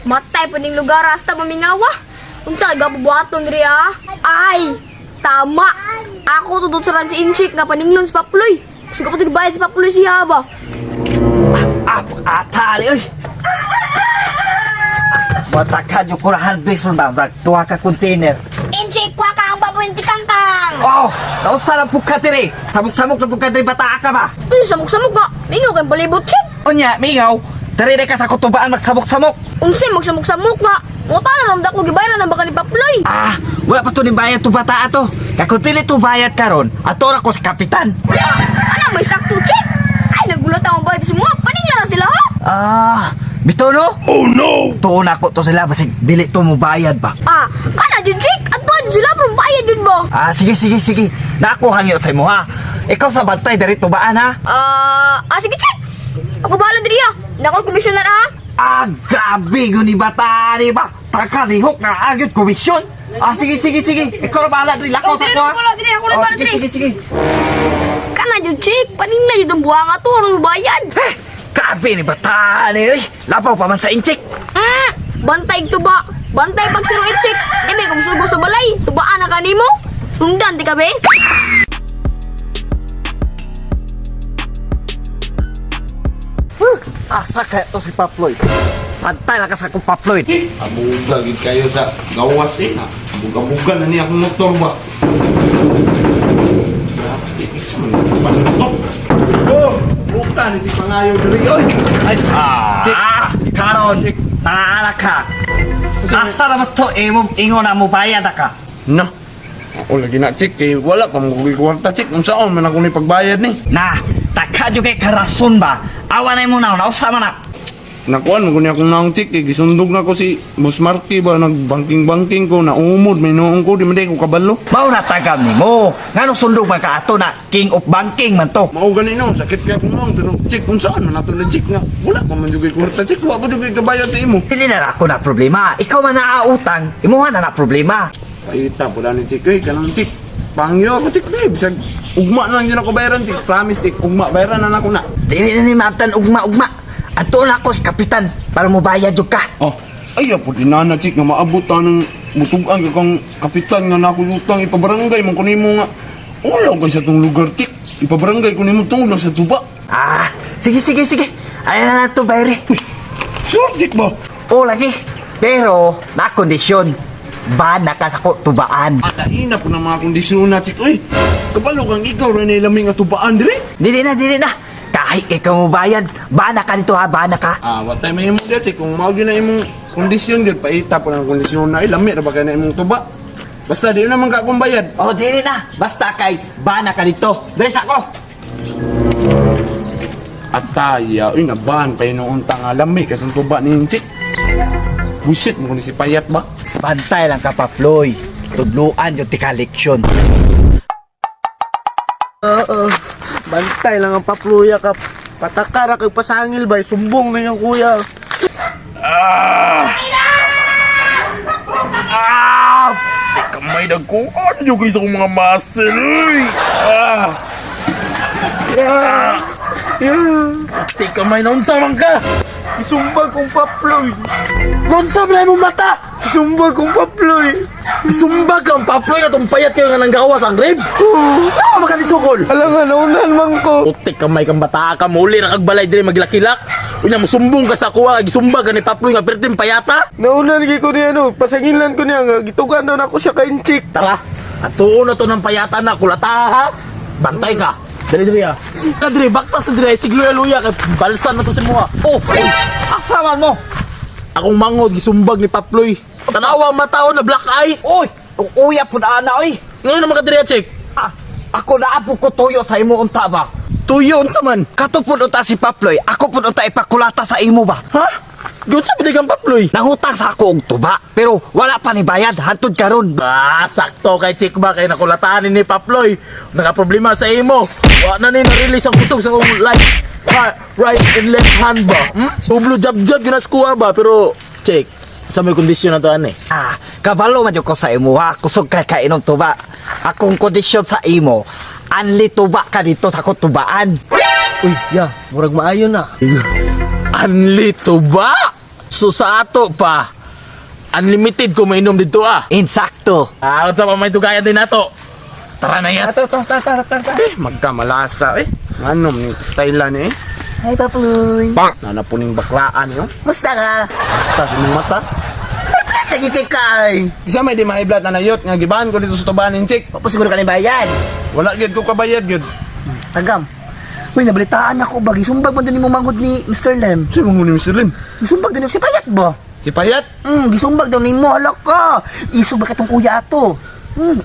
Matay pa ning lugar hasta mamingawa. Unsa gabubuhaton diri ah? Ay, tama. Ako to sa si Inchik nga paninglon sa Paploy. Gusto ko pa bayad sa Paploy siya ba? Ah, atali oy. Batakan yung kurahan bison ba? Brag, tuha ka container. Inchik, kwa ka ang baboy kangkang. Oh, nausa lang pugka diri. Samok-samok na pugka diri bataa ka ba? Uy, samok-samok ba? Mingaw kay palibot chik. Unya, mingaw. Diri na ka sa kutubaan magsamok-samok. Unsay magsamok-samok nga? Nguta na ramdak ko gibayaran na baka ni Paploy. Ah, wala pa to ni bayad to bata ato. Kakuntili to bayad karon. Ato ra ko sa kapitan. Ana may sakto chik. Ay, nagulat ang bayad sa mga paningla na sila ha. Ah, bito no? Oh no. Tuon ako to sila basig dili to mo bayad ba. Ah, kana jud chik. Adto jud sila pero bayad jud ba? Ah, sige sige sige. Nako hangyo sa imo ha. Ikaw sa bantay diri tubaan ha. Ah, sige chik. Ako bahala diri ah. Nako komisyoner ah. Ah, grabe yun ni bata ni ba? Takalihok na agad komisyon. Ah, sige, sige, sige. Ikaw na bahala diri. Lakaw Oh, sa diri, ko, ha? ako na, diri, ako na Oh, bahala, sige, diri. sige, sige. Kana jud chik, paningla jud ang buwanga to aron bayad. Eh, grabe ni bata ni. Uy, labaw pa man sa inchik. Bantay tuba. Bantay pag siro chik. Di may kumsugo sa balay. Tubaan na kanimo. Sundan ti ka be. Asa kaya to si Paploy? Pantay lang ka sa akong Paploy. Abuga gid kayo sa gawas eh. Abuga-abuga na niya akong motor ba. Grabe, isa man ang pantok. Oh, buka ni si Pangayo diri oy. Ay, ah, karon, taara ka. Asa naman to, imo, ingon na mo bayad na ka. Na. Ako lagi na chik kay wala pa mo kwarta chik. Unsaon man ako ni pagbayad ni? Na, taka jud kay karason ba? Awa na imo na, nausa man na. Nakuan mo kunya akong naong chik kay gisundog na ko si Boss Marky ba nagbanking-banking ko na umod may noong ko di man day ko kabalo. Mao na tagam nimo. Ngano sundog man ka ato na king of banking man to. Mao gani no, sakit kay akong naong pero chik unsaon man ato na chik nga wala pa man jud kay kwarta chik, wa pa jud kay kabayad sa imo. Dili na ako na problema. Ikaw man naautang, imuha na na problema. Paita pula ni Chik, oy, kanang Chik. Pangyo ako Chik, babe. Bisag, ugma na lang yun ako bayaran Chik. Promise Chik, ugma bayaran na na ako na. Dili na ni maabtan ugma-ugma. Ato na ako sa kapitan para mobayad jud ka. Oh, ay, po dinana Chik, nga maabot ta ng mutugan ka kang kapitan nga nako utang ipabarangay man kunimo nga. Ulaw kay sa tong lugar Chik. Ipabarangay ko nimo tong sa tuba. Ah, sige sige sige. Ay na na to bayre. Sure Chik ba? O lagi. Pero na kondisyon. Ba nakasako tubaan. Ata ina po ng mga kondisyon na Chik. Uy, kabalo kang ikaw rin laming nga tubaan dire. Dili na, dili na. Kahit kay ka mobayad, ba na ka nito ha, ba na ka. Ah, what time imong diya, Chik? Kung mao gyud na imong kondisyon gyud, paita po ng kondisyon na, ay, lami ra ba kay na imong tuba? Basta di naman ka akong bayad. O dili na. Basta kay ba na ka dito. Dili sa ako. Ataya, uy, nabahan pa yun noong tanga lami kasi tuba ni Chik. Bullshit mo kung si Payat ba? Bantay lang ka pa, Floy. Tudluan yung tika leksyon. Bantay lang ang papluya ka. Patakara kag pasangil bay, sumbong na yung kuya. Ah! Kamay nagkuhan yung sa akong mga muscle, uy! Ah! Ah! Ti kamay na unsa man ka? Isumbag kong paploy. Unsa man imong mata? Isumbag kong paploy. Sumbag kang paploy atong payat kayo nga nanggawas ang ribs. Ah, makanisukol. Alam nga, naunan man ko. Utik kamay kang bata ka muli ra kag balay diri maglakilak. Unya musumbong ka sa kuha gisumbag ka ni paploy nga perting payata. Naunan gyud ko niya no, pasangilan ko niya nga gitugan daw nako siya kay Inchik. Tara, atuon na to ng payata na kulata ha. Bantay ka. Dali dali ah. Na diri baktas na diri sigluya-luya kay balsan na to sa muha. Oh, ay, Asa man mo? akong mangod gisumbag ni Paploy. Tanawa ang mata oh, na black eye. Uy, uya pud ana oy. Ngayon naman ka diri ah, check. Ah, ako na apo ko tuyo sa imo unta ba? Tuyo unsa man? Kato pud unta si Paploy, ako pud unta ipakulata sa imo ba? Ha? Gyud sa bidig ang Paploy. Nangutang sa ako og tuba, pero wala pa ni bayad hantud karon. Ah, sakto kay Chick ba kay nakulataan ni Paploy. Nakaproblema sa imo. Wa na ni na-release ang kusog sa akong right, right, right and left hand ba. Hmm? Ublo jab-jab ginaskuha ba pero check sa may kondisyon na to ani. Ah, kabalo man jud ko sa imo ha, kusog kay kainom tuba. Akong kondisyon sa imo, anli tuba ka dito sa ako tubaan. Uy, ya, murag maayo na. Anli to ba? So sa ato pa, unlimited ko mainom dito ah. Insakto. Ah, unsa pa may tugayan din nato. Tara na yan. Tara, tara, tara, tara, tara. Eh, magkamalasa eh. Ano, ni style ni eh. Hi, Paploy. Pak! Nanapuning baklaan eh. Oh. Musta ka? Basta sa imong mata. Nagkikay kay. Isa may di mahiblat na nayot nga gibahan ko dito sa tubanin, chik. Papo siguro ka na bayad. Wala gyud ko kabayad gyud. Tagam. Uy, nabalitaan ako ba? Gisumbag man din mo manghod ni Mr. Lem. Sino mo ni Mr. Lim? Gisumbag din si Payat ba? Si Payat? Gisumbag daw nimo halak ka. Isog ba katong kuya ato?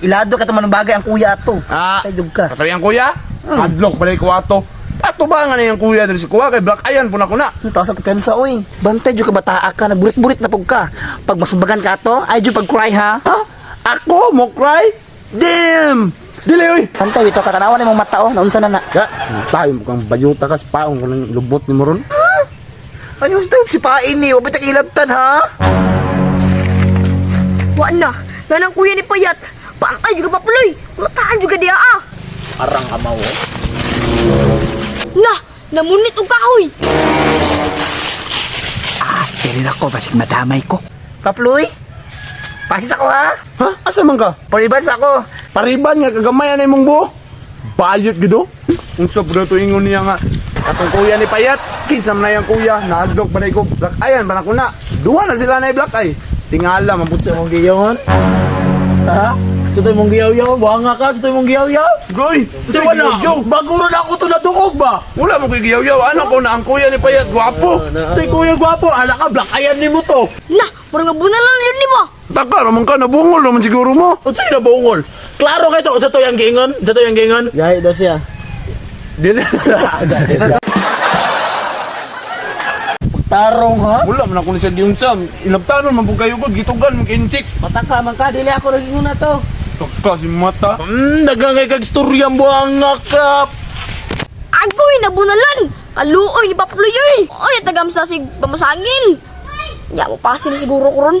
Ilado ka manong bagay ang kuya ato. Ah, Kay jud ka. Katabi ang kuya? Hadlok pala ko ato. Ato ba nga na yung kuya diri si kuya kay Black Ayan po na ko na. Ano taas ang kumpiyansa, oy. Bantay jud ka bataa ka, nagburit-burit na pug ka. Pag masumbagan ka ato, ay jud pag cry ha. Ha? Ako mo cry? Damn! Dili oy. Bantay bitaw ka tanawan imong mata oh, naunsa na na. Ka, tayo mo kang bayuta ka sa paong ko ng lubot ni mo ron. Ano gusto si pain ni, wabit ilabtan ha. Wa na. Nanang kuya ni Payat. Pantay juga Paploy. Kulataan juga dia ah. Arang amaw eh. Na, namunit og kahoy. Ah, dili na ko basig madamay ko. Paploy. Pasis ako ha. Ha? Asa man ka? Pariban sa ako. Pariban nga kagamay na imong buo. Bayot gid oh. Unsa pud to ingon niya nga atong kuya ni Payat, kinsa man na yang kuya, nahadlok pa ko Black Ayan pa na ko na. Duha na sila na Black Eye. Tingala man pud Sa mong giyawan? Ha? Sa tayo mong giyaw-yaw? Buhanga ka? Sa tayo mong giyaw-yaw? Goy, Sa wala. Bago rin ako to natuog ba? Wala mo kay giyaw-yaw. Ano ko na ang kuya ni Payat gwapo. Sa kuya gwapo, ala ka, black ayan ni mo to. Na, murag bunalan yun ni mo. Taka raman ka nabungol raman siguro mo. Unsa yung nabungol? Klaro kay to, unsa to yung giingon? Unsa to yung giingon? Gahi daw siya. Dili. Tarong ha? Wala man ako ni sa giunsa. Ilabtanon man pud kayo gud gitugan man kay inchik. Pataka man ka, dili ako naging na to. Taka si mata. Nagangay kag istorya buhanga ka. Agoy, nabunalan. Kaluoy ni Paploy oy. Ano tagam sa sig pamasangil. Nya mo pasil siguro ko ron.